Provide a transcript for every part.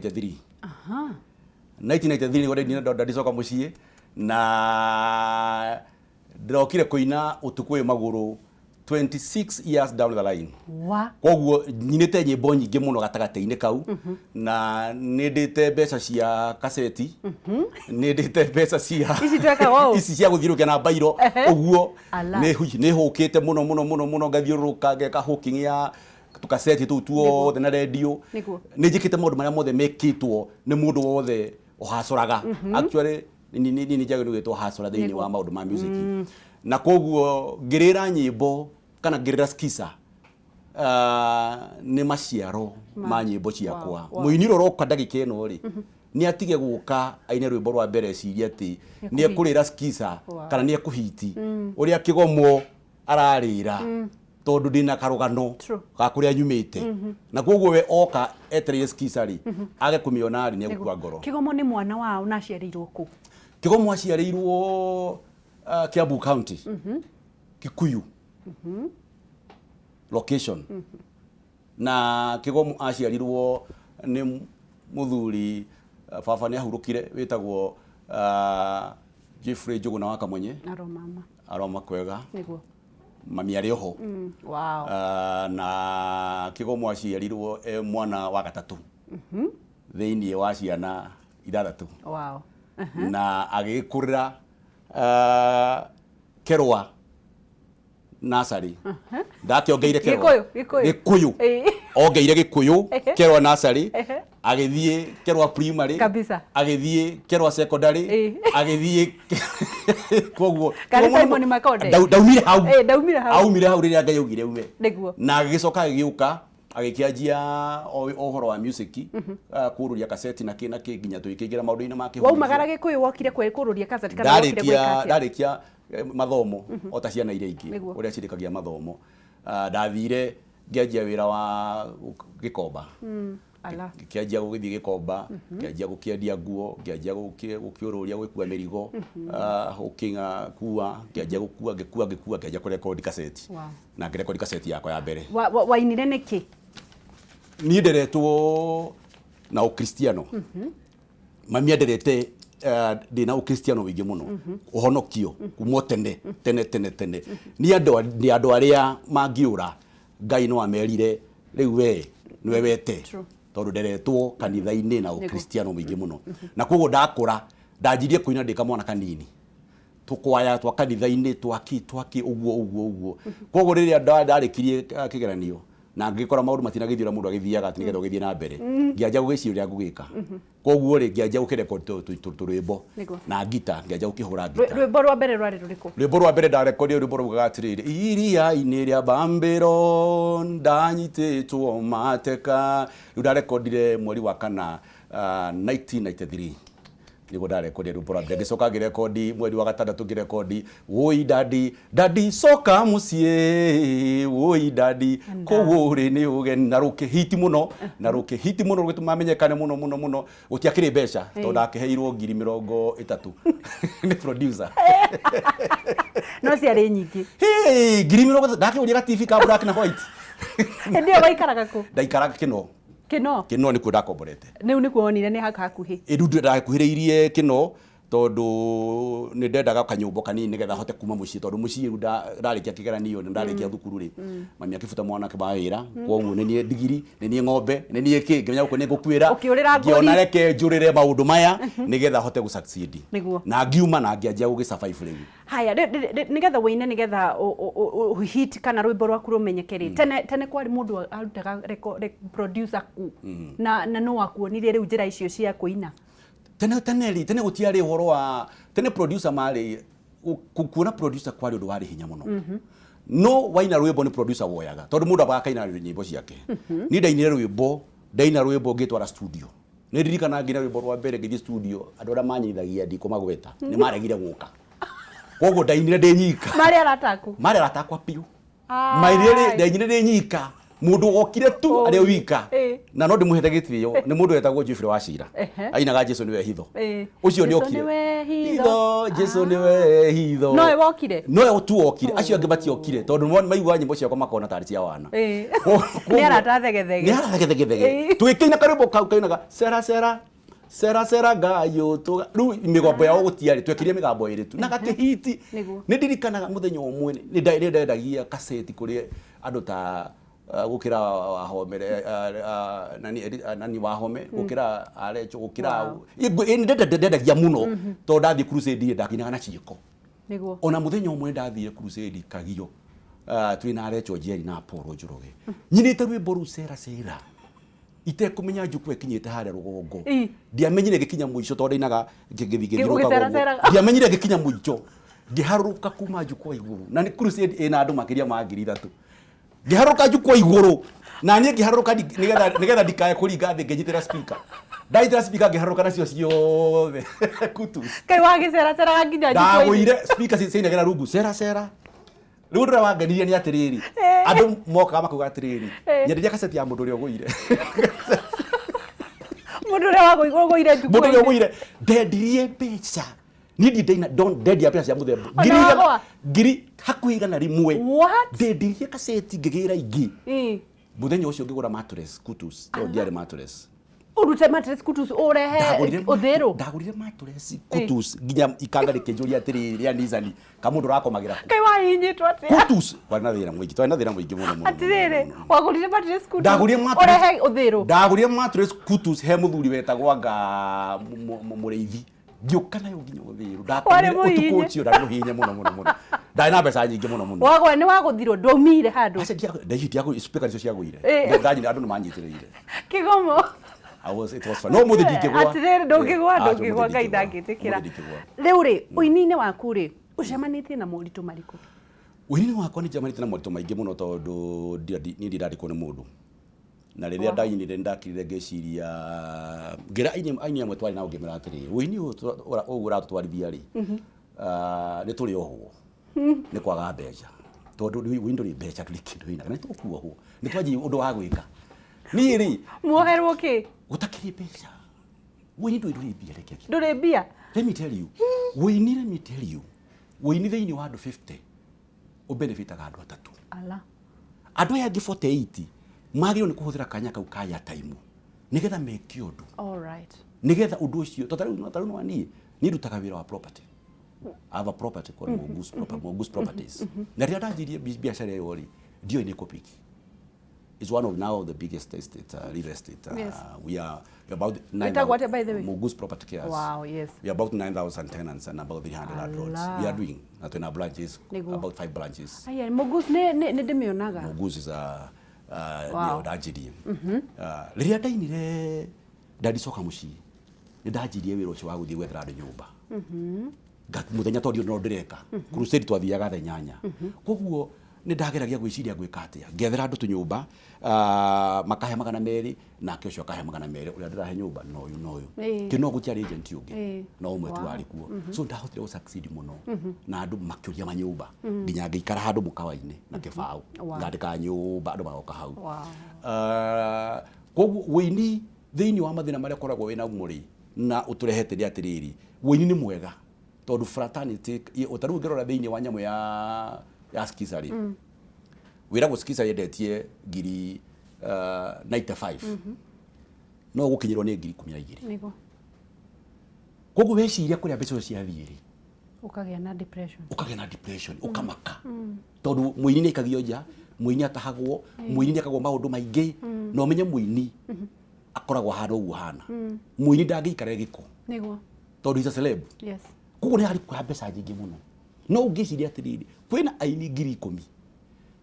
1993. 1993 nĩguo ndainire Ndandicoka Mũciĩ, na ndĩrokire kũina Ũtukũ Wĩ Magũrũ 26 years down the line. Wa. Koguo nyinĩte nyĩmbo nyingĩ mũno gatagatĩ-inĩ kau, na nĩ ndĩte mbeca cia kaseti, nĩ ndĩte mbeca cia Ici twekaga ũũ? ici cia gũthiũrũrũkia na mbairo. Ũguo. Ala. Nĩ hũkĩte mũno mũno mũno mũno, ngathiũrũrũka ngeka hooking ya tũkaseti tũu tuothe na rendio. Nĩ njĩkĩte maũndũ marĩa mothe mekĩtwo nĩ mũndũ wothe ũhacoraga. Actually, nĩ njagĩrĩirwo gwĩtwo hacora thĩinĩ wa maũndũ ma music. Na koguo ngĩrĩra nyĩmbo kana ngĩrĩra skiza, nĩ maciaro ma nyĩmbo ciakwa. Mũini ũrĩa ũroka ndagĩka ĩno rĩ, nĩ atige gũka aine rwĩmbo rwa mbere ecirie atĩ nĩ ekũrĩra skiza kana nĩ ekũhiti ũrĩa Kĩgomo ararĩra, tondũ ndĩna karũgano ga kũrĩa nyumĩte. Na koguo we oka etereire skiza rĩ, age kũmĩona rĩ, nĩ egũkua ngoro. Kĩgomo nĩ mwana wao na aciarĩirwo kũ? Kĩgomo aciarĩirwo Kiambu County, Kikuyu location. Na Kĩgomo aciarirwo nĩ mũthuri, baba nĩ ahurũkire, wĩtagwo Jeffrey Njũgũna wa Kamonye. Aro mama. Aroma kwega. Nĩguo. Mami arĩ oho. Na Kĩgomo aciarirwo e mwana wa gatatũ thĩinĩ wa ciana ithathatũ. Na agĩkũrĩra Kerwa Nursery. Ndakĩongeire Kerwa. Gĩkũyũ, Gĩkũyũ. Gĩkũyũ. Ongeire Gĩkũyũ Kerwa Nursery, agĩthiĩ Kerwa Primary, agĩthiĩ Kerwa Secondary, agĩthiĩ koguo Karĩ Simon Makonde. Ndaumire hau. Ndaumire hau. Aumire hau rĩrĩa Ngai augire ume. Nĩguo. Na agĩgĩcoka agĩgĩũka agĩkĩanjia o ũhoro wa music, kũrũria kaseti na kĩ na kĩ, nginya tũgĩkĩingĩra maũndũ-inĩ ma kĩhunjio. Waumagara Gĩkũyũ wokire kũrũria kaseti kana wokire ndarĩkia gwĩka atĩa? Ndarĩkia mathomo o ta ciana iria ingĩ ũrĩa cirĩkagia mathomo, ndathire ngĩanjia wĩra wa gĩkomba. Ala. Ngĩkĩanjia gũgĩthiĩ gĩkomba, ngĩanjia gũkĩendia nguo, ngĩanjia gũkĩũrũria gũgĩkua mĩrigo, gũkĩng'a kua, ngĩanjia gũkua, ngĩkua, ngĩkua, ngĩanjia kũrekondi kaseti. Na ngĩrekondi kaseti yakwa ya mbere. Wainire nĩkĩ? Niĩ nderetwo na ũkristiano. Mami anderete ndĩna ũkristiano wĩingĩ mũno, ũhonokio kuma o tene tene tene tene. Nĩ andũ arĩa mangĩũra Ngai no amerire rĩu we nĩwe wete, tondũ nderetwo kanitha-inĩ na ũkristiano mũingĩ mũno. Na koguo ndakũra ndanjirie kũina ndĩ kamwana kanini, tũkwaya twa kanitha-inĩ, twaki twaki, ũguo ũguo ũguo. Koguo rĩrĩa ndarĩkirie kĩgeranio na ngĩkora maũndũ matinagĩthiĩ ũrĩa mũndũ agĩthiaga atĩ nĩgetha ũgĩthiĩ na mbere, ngĩanjia gũgĩciria ũrĩa ngũgĩka. Koguo rĩ, ngĩanjia gũkĩrekondi tũrwĩmbo na ngita, ngĩanjia gũkĩhũra ngita. Rwĩmbo rwa mbere rwarĩ rũrĩkũ? Rwĩmbo rwa mbere ndarekondire rwĩmbo rwaugaga atĩrĩrĩ, iria-inĩ rĩa Bambĩro ndanyitĩtwo mateka. Rĩu ndarekondire mweri wa kana, 1993 nĩguo ndarekondire rwĩmbo rwa mbere. Ngĩcoka ngĩrekondi mweri wa gatandatũ, ngĩrekondi wũi dadi dadi coka mũciĩ, wũi dadi kũu ũrĩ nĩ ũgeni, na rũkĩhiti mũno, na rũkĩhiti mũno, rũgĩtũma menyekane mũno mũno mũno. Gũtiakĩrĩ mbeca tondũ ndakĩheirwo 30,000 nĩ producer. No ciarĩ nyingĩ. Hey, 30,000 ndakĩgũria ga TV ka black na white. Hĩndĩ ĩyo waikaraga kũ? Ndaikaraga Kĩno. Kĩno? Kĩno nĩkuo ndakomborete. Rĩu nĩkuo wonire nĩ hakuhĩ? Ĩ, rĩu ndakuhĩrĩirie Kĩno tondũ nĩ ndendaga kanyũmba kanini nĩgetha hote kuma mũciĩ, tondũ mũciĩ rĩu ndarĩkia kĩgeranio nĩ ndarĩkia thukuru rĩ, mami akĩbuta mwanake wa wĩra. Koguo nĩ niĩ ndigiri, nĩ niĩ ng'ombe, nĩ niĩ kĩ, ngĩmenya gũkũ nĩ ngũkuĩra. Ũkĩũrĩra ngĩona ngũri. Reke njũrĩre maũndũ maya nĩgetha hote gũ succeed. Na ngiuma na ngĩanjia gũgĩ survive rĩu. Haya, nĩgetha wĩine, nĩgetha hit kana rwĩmbo rwaku rũmenyeke rĩ, tene tene kwarĩ mũndũ arutaga producer ku na no wakuonirie rĩu njĩra icio cia kũina? Tene tene rĩ, tene gũtiarĩ ũhoro wa tene producer marĩ kuona producer kwarĩ ũndũ warĩ hinya mũno. No waina rwĩmbo nĩ producer woyaga, tondũ mũndũ ambaga akaina nyĩmbo ciake. Niĩ ndainire rwĩmbo, ndaina rwĩmbo ngĩtwara studio. Nĩ ndirikana ngĩina rwĩmbo rwa mbere ngĩthiĩ studio, andũ arĩa manyithagia ndikũmagweta nĩ maregire gũka, koguo ndainire ndĩ nyika. Marĩ arata aku? Marĩ arata akwa biũ. Mainire, ndainire ndĩ nyika. Mũndũ wokire tu Oh. arĩ o wika na no ndĩmũhete gĩtĩo nĩ mũndũ wetagwo Jeffrey Wachira. Ainaga Jesu nĩwe hitho. Ũcio nĩ Jesu okire. nĩwe hitho. Hitho, Jesu nĩwe hitho. Nowe wokire? Nowe tu wokire, acio angĩ matiokire tondũ maigua nyĩmbo ciakwa makona tarĩ cia wana. Nĩ arata thegethege. Nĩ arata thegethege. Tũgĩkĩina karwĩmbo kau kainaga cera cera cera cera ngayũ tũga rĩu mĩgambo yao gũtiarĩ, twekĩrire mĩgambo ĩrĩ tu na gakĩhiti. Nĩ ndirikanaga mũthenya ũmwe nĩ ndendagia kaseti kũrĩ andũ ta gũkĩra Wahome, nani nani Wahome, gũkĩra Arecho, gũkĩra ndendagia mũno tondũ ndathiĩ crusade ndakinaga na ciĩko. Ona mũthenya ũmwe ndathire crusade Kagio, twĩ na Arecho Njeri na Apollo Njoroge, nyinĩte rwĩmbo rũu cera cera itekũmenya njukua ĩkinyĩte harĩa rũgongo. Ndiamenyire ngĩkinya mũico tondũ ndainaga ngĩthiĩ ngĩthiũrũrũkaga ũguo. Ndiamenyire ngĩkinya mũico ngĩharũrũka kuma njukua igũrũ, na nĩ crusade ĩna andũ makĩria ma 3,000. Ngĩharũrũka njukua igũrũ na niĩ ngĩharũrũka nĩgetha ndikae kũringa thĩ, ngĩnyitĩra speaker, ndanyitĩra speaker ngĩharũrũka nacio ciothe kutus. Kaĩ wagĩceraceraga nginya njukua-inĩ? Ndagũire speaker ciainagĩra rungu cera cera. Rĩu ũndũ ũrĩa wangenirie nĩ atĩrĩrĩ, andũ mokaga makauga atĩrĩrĩ, nyenderia kaseti ya mũndũ ũrĩa ũgũire. Mũndũ ũrĩa wagũire Mũndũ ũrĩa njukua-inĩ. ũgũire. Ndendirie mbeca niĩ ndirĩ ndaina ndendia mbeca cia mũthemba Ona ngiri igana wagũa? ngiri hakuhĩ 100. What? Ndendirie kaseti ngĩgĩra ingĩ. Mũthenya ũcio ngĩgũra mattress kutus tondũ ndiarĩ mattress. Ũrute mattress kutus ũrehe ũthĩrũ? Ndagũrire mattress kutus nginya ikanga rĩkĩnjũria atĩrĩrĩ rĩa Nissan kamũndũ ũrakomagĩra kũ? Kaĩ wahihinyĩtwo atĩa? Kutus kwarĩ na thĩna mũingĩ, twarĩ na thĩna mũingĩ mũno mũno. Atĩrĩrĩ, wagũrire mattress kutus Ndagũrire mattress ũrehe ũthĩrũ? Ndagũrire mattress kutus he mũthuri wetagwo anga mũrĩithi, ngĩũka nayo nginya ũthĩrũ. Warĩ Ndakomire ũtukũ mũhihinye. ũcio ndarĩ mũhihinye mũno mũno mũno, ndarĩ na mbeca nyingĩ mũno mũno. Wagwa nĩ wagũthirwo ndwaumire handũ? Aca ndiagũire, speaker nicio ciagũire. Ndanyina andũ nĩ manyitĩrĩire. Kĩgomo. I was it was fun. No mũthĩ ndingĩgwa. Atĩrĩrĩ, ndũngĩgwa? Aca, Ndũngĩgwa, ũmũthĩ Ngai ndingĩgwa. ndangĩtĩkĩra. Ũmũthĩ ndingĩgwa. Rĩu rĩ, ũini-inĩ waku rĩ, ũcemanĩtie na moritũ marĩkũ? Ũini-inĩ wakwa nĩ njemanĩtie na moritũ maingĩ mũno tondũ niĩ ndirandĩkwo nĩ mũndũ. Na rĩrĩa ndainire nĩ ndakirire ngĩciria, ngĩra aini amwe twarĩ nao ngĩmera atĩrĩrĩ, ũini ũyũ ũguo ũratũtwarithia rĩ, nĩ tũrĩ ohwo nĩ kwaga mbeca tondũ ũini ndũrĩ mbeca, ndũrĩ kĩndũ wĩnaga na nĩ tũkuohwo, nĩ twanjia ũndũ wa gwĩka niĩ rĩ. Muoherwo kĩ? Gũtakĩrĩ mbeca, ũini ndũrĩ mbia, reke. Ndũrĩ mbia? Let me tell you, ũini, let me tell you, ũini thĩinĩ wa andũ 50 ũbenefitaga andũ atatũ. Ala. Andũ aya angĩ 48 magĩrĩirwo nĩ kũhũthĩra kanya kau ka airtime nĩgetha meke ũndũ. All right. Nĩgetha ũndũ ũcio to tarĩu no niĩ ndutaga wĩra wa property. I have a property called Mongoose Property, Mongoose Properties. Na rĩrĩa ndanjirie biacara ĩyo rĩ, ndiũĩ nĩ kũpiki. It's one of now the biggest estate, real estate. We are about nine Ĩtagwo atĩa, by the way? Mongoose Property Cares. Wow, yes. We are about 9,000 tenants and about 300 landlords. We are doing na twĩna branches, about 5 branches. Aya, Mongoose nĩ ndĩmĩonaga. Mongoose is a nĩyo ndanjirie. Rĩrĩa ndainire ndandicoka mũciĩ nĩ ndanjirie wĩra ũcio wa gũthiĩ gwethera andũ nyũmba. Mũthenya tondũ no ndĩreka crusade twathiaga thaa 8, koguo nĩ ndageragia gwĩciria gwĩka atĩa ngethera andũ tũnyũmba, makahe 200 nake ũcio akahe 200 ũrĩa ndĩrahe nyũmba na ũyũ na ũyũ. Kĩ no gũtiarĩ agent ũngĩ no ũmwe tu warĩ kuo, so ndahotire gũ succeed mũno na andũ makĩũria manyũmba nginya ngĩikara handũ mũkawa-inĩ na kĩbaũ ngandĩka nyũmba andũ magoka hau. Koguo ũini thĩinĩ wa mathĩna marĩa ũkoragwo wĩna namo rĩ na ũtũrehete nĩ atĩrĩrĩ, ũini nĩ mwega tondũ fraternity ta rĩu ũngĩrora thĩinĩ wa nyamũ ya Skiza rĩ, wĩragwo Skiza yendetie ngiri 95 no gũkinyĩrwo nĩ 12,000. Koguo weciria kũrĩa mbeca icio ciathiĩ rĩ, Ũkagĩa na depression. Ũkagĩa na depression, ũkamaka tondũ mũini nĩ aikagio nja, mũini atahagwo, mũini nĩ ekagwo maũndũ maingĩ, na ũmenye mũini akoragwo ahana ũguo ahana, mũini ndangĩikara gĩko tondũ he's a celeb. Koguo nĩ harĩ kuoya mbeca nyingĩ mũno, no ũngĩciria atĩrĩrĩ, kwĩna aini 10,000,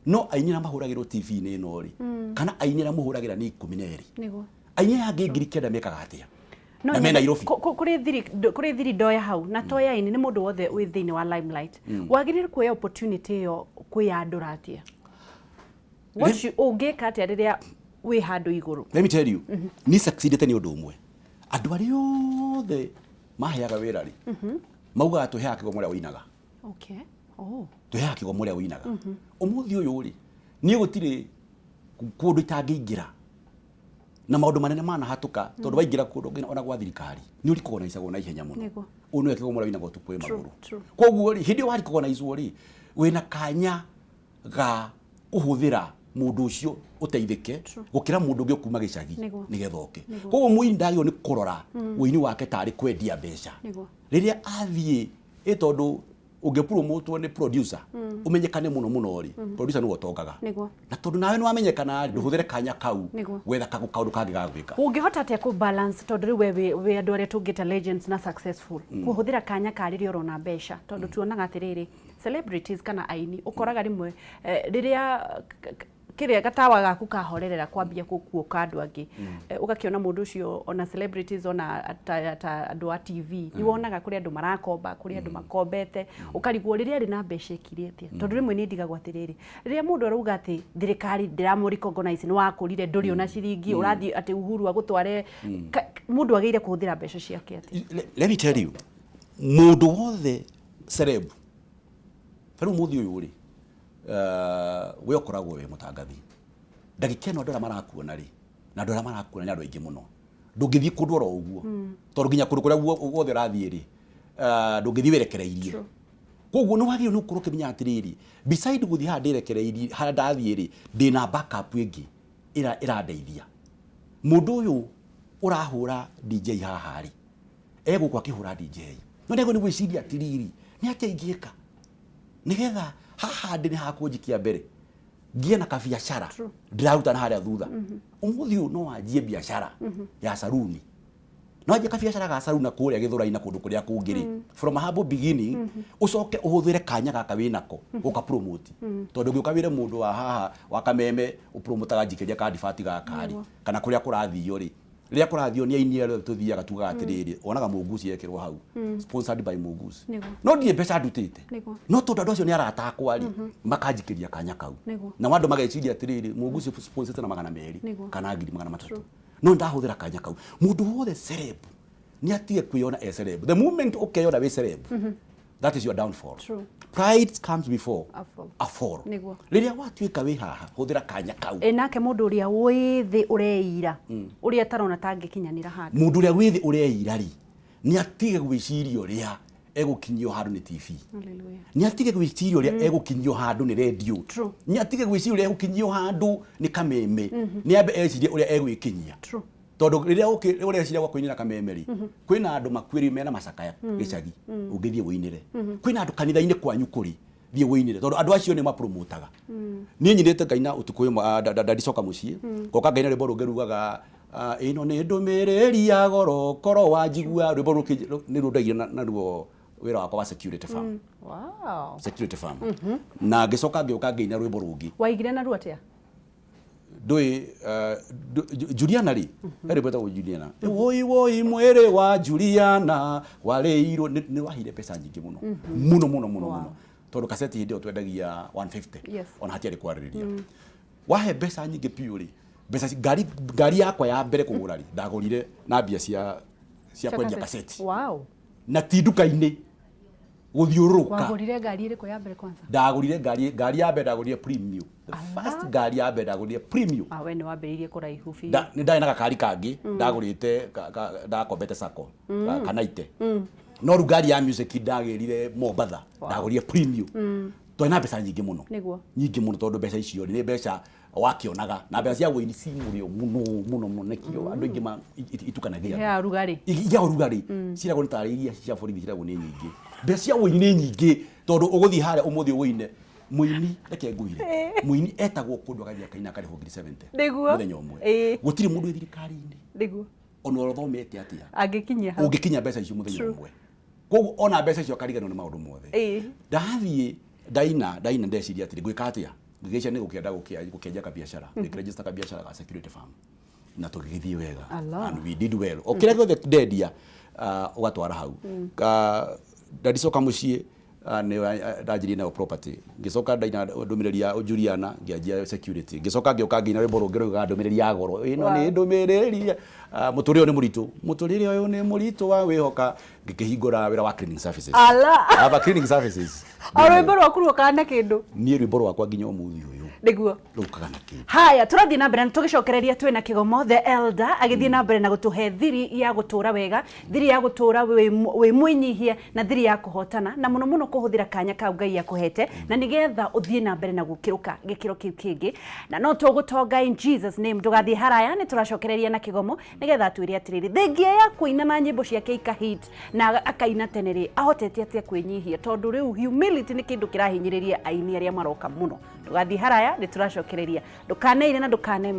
no aini arĩa mahũragĩrwo TV-inĩ ĩno rĩ, kana aini arĩa mũhũragĩra nĩ 12. Aini aya angĩ 9,000 mekaga atĩa No na me Nairobi? Kũrĩ thiri ndoya hau na toya aini, nĩ mũndũ wothe wĩ thĩinĩ wa limelight wagĩrĩire kuoya opportunity ĩyo kwĩyandũra atĩa? Ũngĩka atĩa rĩrĩa wĩ handũ igũrũ? Let me tell you, ni succeedete nĩ ũndũ ũmwe, andũ arĩa othe maheaga wĩra rĩ, maugaga tũheaga kĩgomo ũrĩa ũinaga. Okay. Oh. Tũheaga kĩgomo ũrĩa ũinaga. Ũmũthĩ ũyũ rĩ, niĩ gũtirĩ Kũndũ itangĩingĩra na maũndũ manene manahatũka, tondũ waingĩra kũndũ nginya ona gwa thirikari nĩ ũrikogonaicagwo na ihenya mũno. Ũyũ nĩwe kĩgomora winagwo ũtukũ wĩ magũrũ. Koguo rĩ, hĩndĩ ĩyo warikogonaicwo rĩ, wĩna kanya ga kũhũthĩra mũndũ ũcio ũteithĩke gũkĩra mũndũ ũngĩ ũkuma gĩcagi nĩgetha oke. Koguo mũini ndagĩrĩirwo nĩ kũrora ũini wake tarĩ kwendia mbeca rĩrĩa athiĩ ĩ, tondũ ũngĩpromotwo nĩ producer ũmenyekane mũno mũno rĩ, producer nĩwe ũtongaga. Na tondũ nawe nĩ wamenyekana rĩ, ndũhũthĩre kanya kau gwetha kaũndũ kangĩ ga gwĩka. Ũngĩhota atĩa kũ balance, tondũ rĩu we wĩ andũ arĩa tũngĩta legends na successful, kũhũthĩra kanya ka rĩrĩa ũrona mbeca? Tondũ tuonaga atĩrĩrĩ, celebrities kana aini, ũkoraga rĩmwe rĩrĩa kĩrĩa gatawa gaku kahorerera kwambia gũkuoka andũ angĩ, ũgakĩona mũndũ ũcio, ona celebrities, ona ta andũ a TV, nĩ wonaga kũrĩ andũ marakomba, kũrĩ andũ makombete, ũkarigwo rĩrĩa arĩ na mbeca ekire atĩa? Tondũ rĩmwe nĩ ndigagwo atĩrĩrĩ, rĩrĩa mũndũ arauga atĩ thirikari ndĩramũ recognize, nĩ wakũrire, ndũrĩ ona ciringi, ũrathiĩ atĩ Uhuru agũtware, mũndũ agĩire kũhũthĩra mbeca ciake atĩa? Let me tell you, mũndũ wothe celeb ta rĩu mũthĩ ũyũ rĩ, we ũkoragwo wĩ mũtangathi, ndagĩka ĩno andũ arĩa marakuona rĩ, na andũ arĩa marakuona nĩ andũ aingĩ mũno. Ndũngĩthiĩ kũndũ oro ũguo, tondũ nginya kũndũ kũrĩa guothe ũrathiĩ rĩ, ndũngĩthiĩ wĩrekereirie. Koguo nĩ wagĩrĩirwo nĩ gũkorwo ũkĩmenya atĩrĩrĩ, beside gũthiĩ haha ndĩrekereirie, harĩa ndathiĩ rĩ, ndĩna backup ĩngĩ ĩrandeithia. Mũndũ ũyũ ũrahũra DJ haha rĩ, egũkũ akĩhũra DJ, no nĩ agĩrĩirwo nĩ gwĩciria atĩrĩrĩ, nĩ atĩa ingĩka nĩgetha haha ndĩ nĩ hakũnjikia mbere ngĩe na kabiacara ndĩraruta na harĩa thutha. Ũmũthĩ ũyũ no wanjie biacara ya saruni, no wanjie kabiacara ga saruni na kũrĩa Gĩthũrai na kũndũ kũrĩa kũngĩ rĩ, from a humble beginning, ũcoke ũhũthĩre kanya gaka wĩnako gũka promote, tondũ ũngĩũka wĩre mũndũ wa haha wa Kameme ũpromotaga njikĩria ka advert gaka rĩ, kana kũrĩa kũrathio rĩ, rĩrĩa kũrathio nĩ aini arĩa tũthiaga tugaga atĩrĩrĩ, wonaga Mũnguci ekĩrwo hau, "Sponsored by Mũnguci." No ndirĩ mbeca ndutĩte. No tondũ andũ acio nĩ arata akwa rĩ, makanjikĩria kanya kau. Nao andũ mageciria atĩrĩrĩ, Mũnguci sponsorĩte na 200 kana 300,000, no ndahũthĩra kanya kau. Mũndũ wothe celeb nĩ atige kwĩyona e celeb. The moment ũkeyona wĩ celeb, that is your downfall. Pride comes before a fall. A fall. Rĩrĩa watuĩka wĩ haha, hũthĩra kanya kau. Ĩ nake mũndũ ũrĩa wĩ thĩ ũreira, ũrĩa atarona tangĩkinyanĩra handũ? Mũndũ ũrĩa wĩ thĩ ũreira rĩ, nĩ atige gwĩciria ũrĩa egũkinyio handũ nĩ TV. Hallelujah. Nĩ atige gwĩciria ũrĩa egũkinyio handũ nĩ redio. Nĩ atige gwĩciria ũrĩa egũkinyio handũ nĩ Kameme. Nĩ ambe ecirie ũrĩa egwĩkinyia. Tondũ rĩrĩa ũreciria gwa kũinĩra Kameme rĩ, kwĩna andũ makuĩrĩire mena macakaya gĩcagi, ũngĩthiĩ wũinĩre. Kwĩna andũ kanitha-inĩ kwanyu kũrĩ, thiĩ wũinĩre, tondũ andũ acio nĩ mapromotaga. Niĩ nyinĩte ngaina ũtukũ ũyũ ndandicoka mũciĩ ngoka ngaina rwĩmbo rũngĩ rugaga, "Ĩno nĩ ndũmĩrĩri ya goro korwo wanjigua." Rwĩmbo rũkĩ nĩ ruo ndaigire naruo wĩra wakwa wa security firm. Security firm. Na ngĩcoka ngĩũka ngĩina rwĩmbo rũngĩ. Waigire naruo atĩa? Ndũĩ Juliana rĩ, he rwĩmbo rwĩtagwo "Juliana". Woi woi mwĩrĩ wa Juliana warĩirwo, nĩ waheire mbeca nyingĩ mũno mũno mũno mũno mũno, tondũ kaseti hĩndĩ ĩyo twendagia 150. Ona hatiarĩ kwarĩrĩria. Wahe mbeca nyingĩ biũ rĩ, mbeca ngari yakwa ya mbere kũgũra rĩ, ndagũrire na mbia cia kwendia kaseti. Na ti nduka-inĩ gũthiũrũrũka. Wagũrire ngari ĩrĩkũ ya mbere kwanza? Ndagũrire ngari ya mbere, ndagũrire Premio. The first ngari ya mbere ndagũrire Premio. Ah, we nĩ wambĩrĩirie kũraihu biũ. Nĩ ndarĩ na gakari kangĩ ndagũrĩte ndakombete sacco kanaite, no rĩu ngari ya music ndagĩrire Mombatha, ndagũrire Premio. Twarĩ na mbeca nyingĩ mũno. Nyingĩ mũno, tondũ mbeca icio nĩ mbeca wakĩonaga, na mbeca cia wũini ci mũrĩo mũno mũno mũno, nĩkĩo andũ aingĩ itukanagia. Ya rugarĩ. Iria ũrugarĩ ciragwo nĩ tarĩ iria cia borithi, ciragwo nĩ nyingĩ. Mbeca cia wũini nĩ nyingĩ, tondũ ũgũthiĩ harĩa ũmũthĩ ũine, mũini, reke ngwĩre, mũini etagwo kũndũ agathiĩ akaina akarĩhwo 70,000 mũthenya ũmwe. Gũtirĩ mũndũ wĩ thirikari-inĩ ona ũthomete atĩa angĩkinyia hau. Ũngĩkinya mbeca icio mũthenya ũmwe. Koguo ona mbeca icio akariganĩrwo nĩ maũndũ mothe. Ndathiĩ ndaina ndaina, ndeciria atĩrĩ, ngwĩka atĩa? Ngĩgĩcia nĩ gũkĩenda gũkĩanjia kabiacara, ngĩregister kabiacara ga security firm na tũgĩgĩthiĩ wega. Allah. And we did well. O kĩrĩa gĩothe ndendia, ũgatwara hau. Ndandicoka mũciĩ, nĩ ndanjirie nayo property, ngĩcoka ndaina ndũmĩrĩri ya Juliana, ngĩanjia security, ngĩcoka ngĩũka ngĩina rwĩmbo rũngĩ rũugaga "Ndũmĩrĩri ya goro". Ĩno nĩ ndũmĩrĩri, mũtũrĩre ũyũ nĩ mũritũ, mũtũrĩre ũyũ nĩ mũritũ wa wĩhoka, ngĩkĩhingũra wĩra wa cleaning services. Ala. I have a cleaning services. O rwĩmbo rwaku ruokaga na kĩndũ. Niĩ rwĩmbo rwakwa nginya ũmũthĩ ũyũ. Nĩguo. Rũkaga na kĩndũ. Haya, tũrathiĩ na mbere na tũgĩcokereria twĩ na Kĩgomo the Elder agĩthiĩ na mbere na gũtũhe thiri ya gũtũra wega, thiri ya gũtũra wĩ mwĩnyihia, na thiri ya kũhotana, na mũno mũno kũhũthĩra kanya kau Ngai akũhete na nĩgetha ũthiĩ na mbere na gũkĩrũka gĩkĩro kĩu kĩngĩ, na no tũgũtonga in Jesus name. Ndũgathiĩ haraya, nĩ tũracokereria na Kĩgomo nĩgetha atwĩre atĩrĩrĩ, thengia ya kũina na nyĩmbo ciake ikahit na akaina tene rĩ, ahotete atĩa kwĩnyihia, tondũ rĩu humility nĩ kĩndũ kĩrahinyĩrĩria aini arĩa maroka mũno. Ndũgathiĩ haraya, nĩ tũracokereria. Ndũkaneire na ndũkane.